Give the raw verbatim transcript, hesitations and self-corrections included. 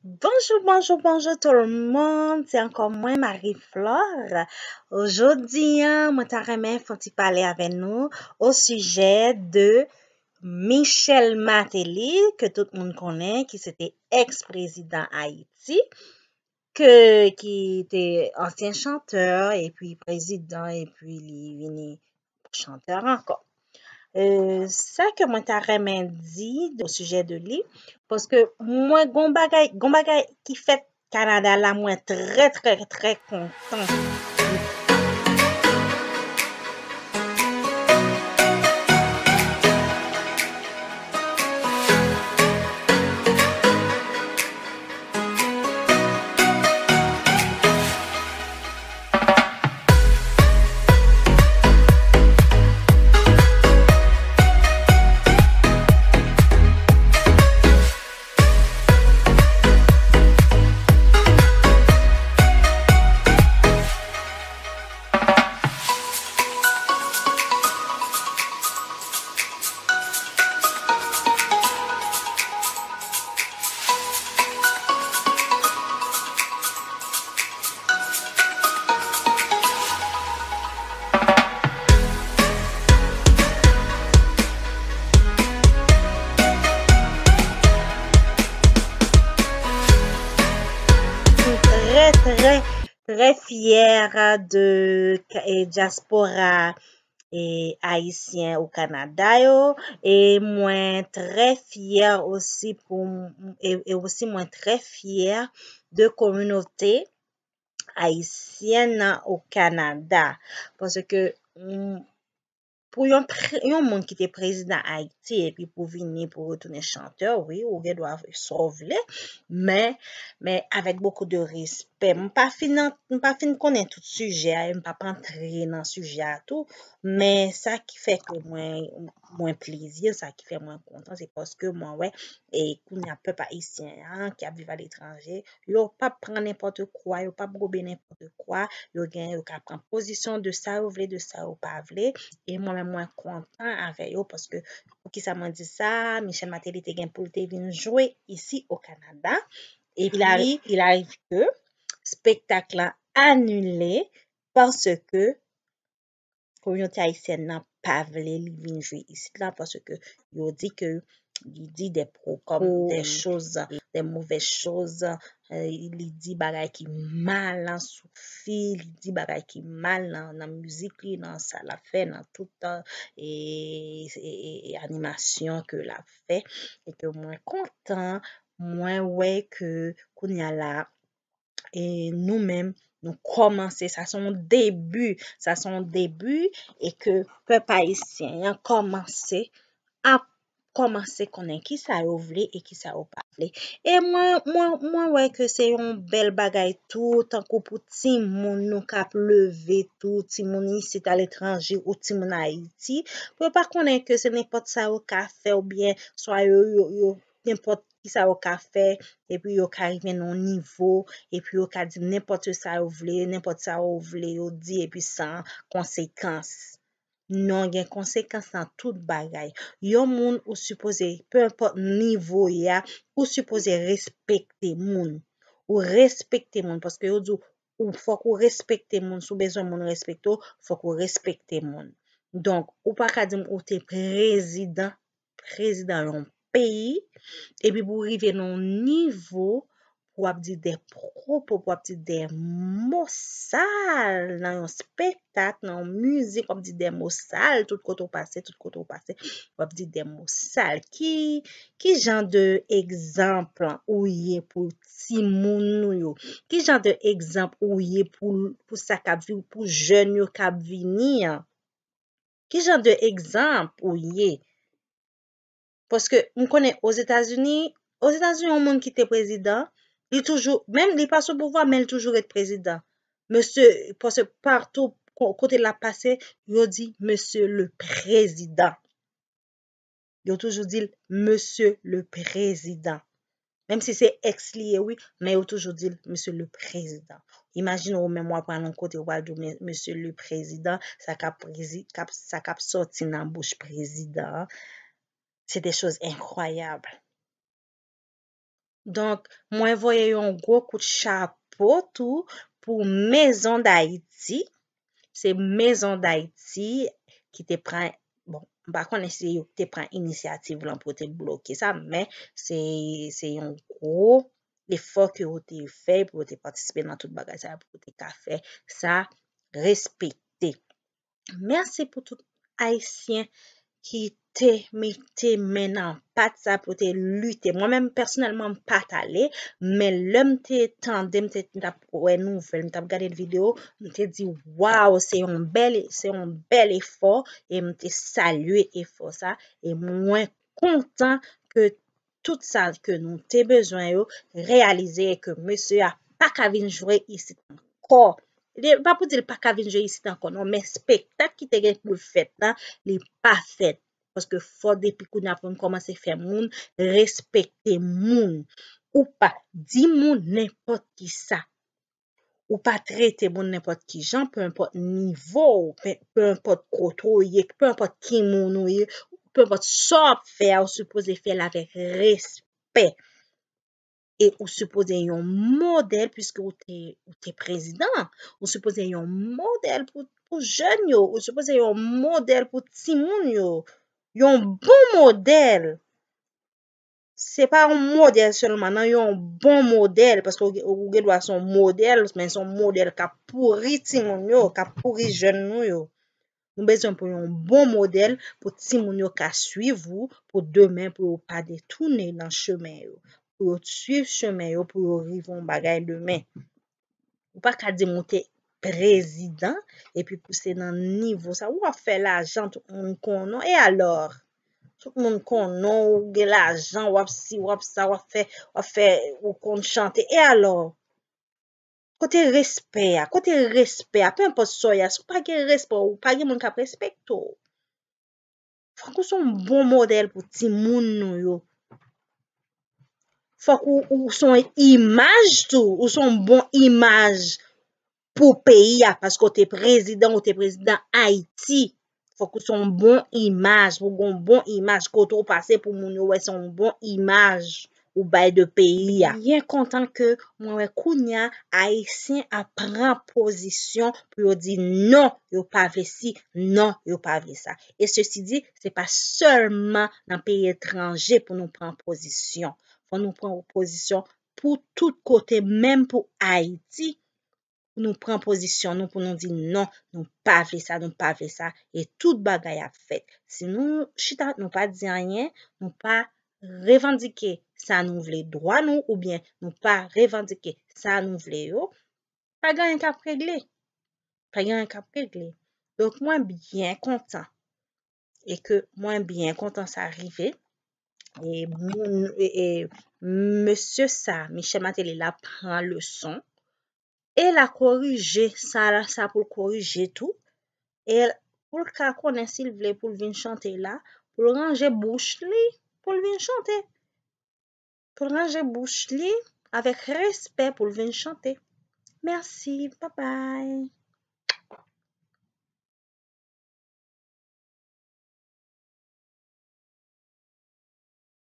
Bonjou, bonjou, bonjou tout le monde. Se ankò mwen, Marie Flore. Jodi a, mwen ta renmen fè yon ti pale avè nou au sujet de Michel Martelly, ke tout moun konnen, ki se te ex-prezidan Ayiti, ke, ki te ansyen chantè, epi prezidan, epi li vini chantè ankò. E, sa ke mwen ta renmen di au sujet de li, paske mwen gon bagay, gon bagay ki fèt Kanada la, mwen trè, trè, trè kontan. Trè, trè, trè fyè de, e, dyaspora e ayisyen o Kanada yo, e mwen trè fyè osi pou, e, e osi mwen trè fyè de kominote ayisyèn nan o Kanada, paske, mm, pou yon pre-, yon moun ki te prezidan Ayiti epi pou vini pou retounen chantè, wi, ou gen dwa sa w vle, men, men avec beaucoup de respect. M pa fin, m pa fin konnen tout sijè a, e m p ap antre nan sijè a tou, men sa ki fè ke mwen, mwen plezi, sa ki fè mwen kontan, se paske mwen wè, e kounye a pèp ayisyen an ki ap viv aletranje, yo p ap pran nenpòt kwa, yo p ap gobe nenpòt kwa, yo gen, yo ka pran pozisyon de sa yo vle, de sa yo pa vle, e mwen menm mwen kontan avè yo, paske poukisa mwen di sa, Michel Martelly te gen pou l te vin jwe isi o Kanada, epi il arrive que spektak la anile paske kominote ayisyèn nan pa vle li vin jwe isit la, paske yo di ke li di des propos, des choses, des mauvaises choses, euh, li di bagay ki mal sou fi, li di bagay ki mal nan, nan mizik li, nan sa l ap fè, nan tout, e, e, e, e animasyon ke l ap fè, e ke mwen kontan, mwen wè ke kounye a la, e nou menm, nou kòmanse, sa se yon debi, sa se yon debi, e ke pèp ayisyen an kòmanse ap kòmanse konnen kisa yo vle e kisa yo pa vle. E mwen, mwen, mwen wè ke se yon bèl bagay tou, tankou pou timoun nou k ap leve tou, timoun isit aletranje ou timoun Ayiti, pou yo pa konnen ke se nenpòt sa yo ka fè oubyen swa yo, yo, yo, nenpòt kisa yo ka fè, epi yo ka rive nan yon nivo, epi yo ka di nenpòt sa yo vle, nenpòt sa yo vle yo di, epi san konsekans. Non, gen konsekans nan tout bagay. Yon moun ou sipoze, pe enpòt nivo w ye a, ou sipoze respekte moun. Ou respekte moun, paske yo di w, ou fòk ou respekte moun. Si w bezwen moun respekte w, fòk ou respekte moun. Donk, ou pa ka di m ou te prezidan, prezidan yon peyi, epi pou w rive nan yon nivo pou w ap di de pwopo, pou w ap di de mo sal nan yon spektak, nan yon mizik, w ap di de mo sal tout kote w pase, tout kote w pase, w ap di de mo sal. Ki, ki jan de egzanp ou ye pou timoun nou yo? Ki jan de egzanp ou ye pou, pou sa k ap viv, pou jèn yo k ap vini an? Ki jan de egzanp ou ye? Paske m konnen Ozetazini, Ozetazini, yon moun ki te prezidan, li toujou, menm li pa sou pouvwa, men li toujou ret prezidan. Mesye, paske patou ko-, kote l ap pase, yo di, Monsieur le Président. Yo toujou di l, Monsieur le Président. Menm si se ex li ye, wi, men yo toujou di l, Monsieur le Président. Imajine w menm w ap pran yon kote, w pral di w, "Men-, Monsieur le Président", sa k ap prezi-, k ap, sa k ap sòti nan bouch prezidan an, c'est des choses incroyables. Donk, mwen voye yon gwo kout chapo tou pou Maison d'Haïti. Se Maison d'Haïti ki te pran, bon, m pa konnen si yo te pran inisyativ lan pou te bloke sa, men se, se yon gwo efò ke yo te fè pou yo te patisipe nan tout bagay sa, pou yo te ka fè sa respekte. Mèsi pou tout Ayisyen ki te mete men nan pat sa pou te lite. Mwen menm, pèsonèlman, m pa t ale, men lè m te tande, m te, m t ap wè nouvèl, m t ap gade videyo, m te di, waw, se yon bèl, se yon bèl efò, e m te salye efò sa, e mwen kontan ke tout sa ke nou te bezwen yo reyalize e ke mesye a pa ka vin jwe isit ankò. Li pa pou di l pa ka vin jwe isit ankò, non, men espektak ki te gen pou l fèt la, li pa fèt. Paske fò depi kounye a pou n kòmanse fè moun respekte moun. Ou pa di moun nenpòt ki sa. Ou pa trete moun nenpòt ki jan, pe enpòt nivo w, pe, pe enpòt kote w ye, pe enpòt ki moun ou ye, pe enpòt sa w ap fè a, ou sipoze fè l avèk respè. E ou sipoze yon modèl, piske ou te, ou te prezidan. Ou sipoze yon modèl pou, pou jèn yo. Ou sipoze yon modèl pou timoun yo. Yon bon modèl. Se pa yon modèl sèlman, non, yon bon modèl, paske ou gen, ou gen dwa se yon modèl, men se yon modèl k ap pouri timoun yo, k ap pouri jèn nou yo. Nou bezwen pou yon bon modèl pou timoun yo ka swiv ou, pou demen, pou yo pa detounen nan chemen yo, pou yo swiv chemen yo, pou yo rive yon bagay demen. Ou pa ka di m ou te prezidan, epi pou se nan nivo sa, w ap fè lajan, tout moun konnen w. E alò? Tout moun konnen w, ou gen lajan, w ap si, w ap sa, w ap fè, w ap fè, ou konn chante. E alò? Kote respè a? Kote respè a? Pe enpòt sa w ye a, si w pa gen respè, ou pa gen moun k ap respekte w. Fòk ou se yon bon modèl pou timoun nou yo. Fòk ou, ou se yon imaj tou, ou se yon bon imaj pou peyi a, paske w te prezidan, ou te prezidan Ayiti. Fòk ou se yon bon imaj, pou w gen yon bon imaj, kote w pase pou moun yo wè se yon bon imaj ou bay de peyi a. Byen kontan ke mwen wè kounye a Ayisyen ap pran pozisyon pou yo di non, yo pa vle si, non, yo pa vle sa. E sesi di, se pa sèlman nan peyi etranje pou nou pran pozisyon. Fò nou pran pozisyon pou tout kote, menm pou Ayiti. Pou nou pran pozisyon nou, pou nou di non, nou pa vle sa, nou pa vle sa, e tout bagay ap fèt. Si nou chita, nou pa di anyen, nou pa revandike sa nou vle, dwa nou, oubyen nou pa revandike sa nou vle yo, pa gen anyen k ap regle. Pa gen anyen k ap regle. Donk, mwen byen kontan. E ke mwen byen kontan sa rive. E moun, e, e mesye sa, Michel Martelly la pran leson. E l a korije sa, sa pou l korije tou. E pou l ka konnen si l vle pou l vin chante la, pou l ranje bouch li, pou l vin chante. Pou l ranje bouch li avèk respè pou l vin chante. Mèsi, babay.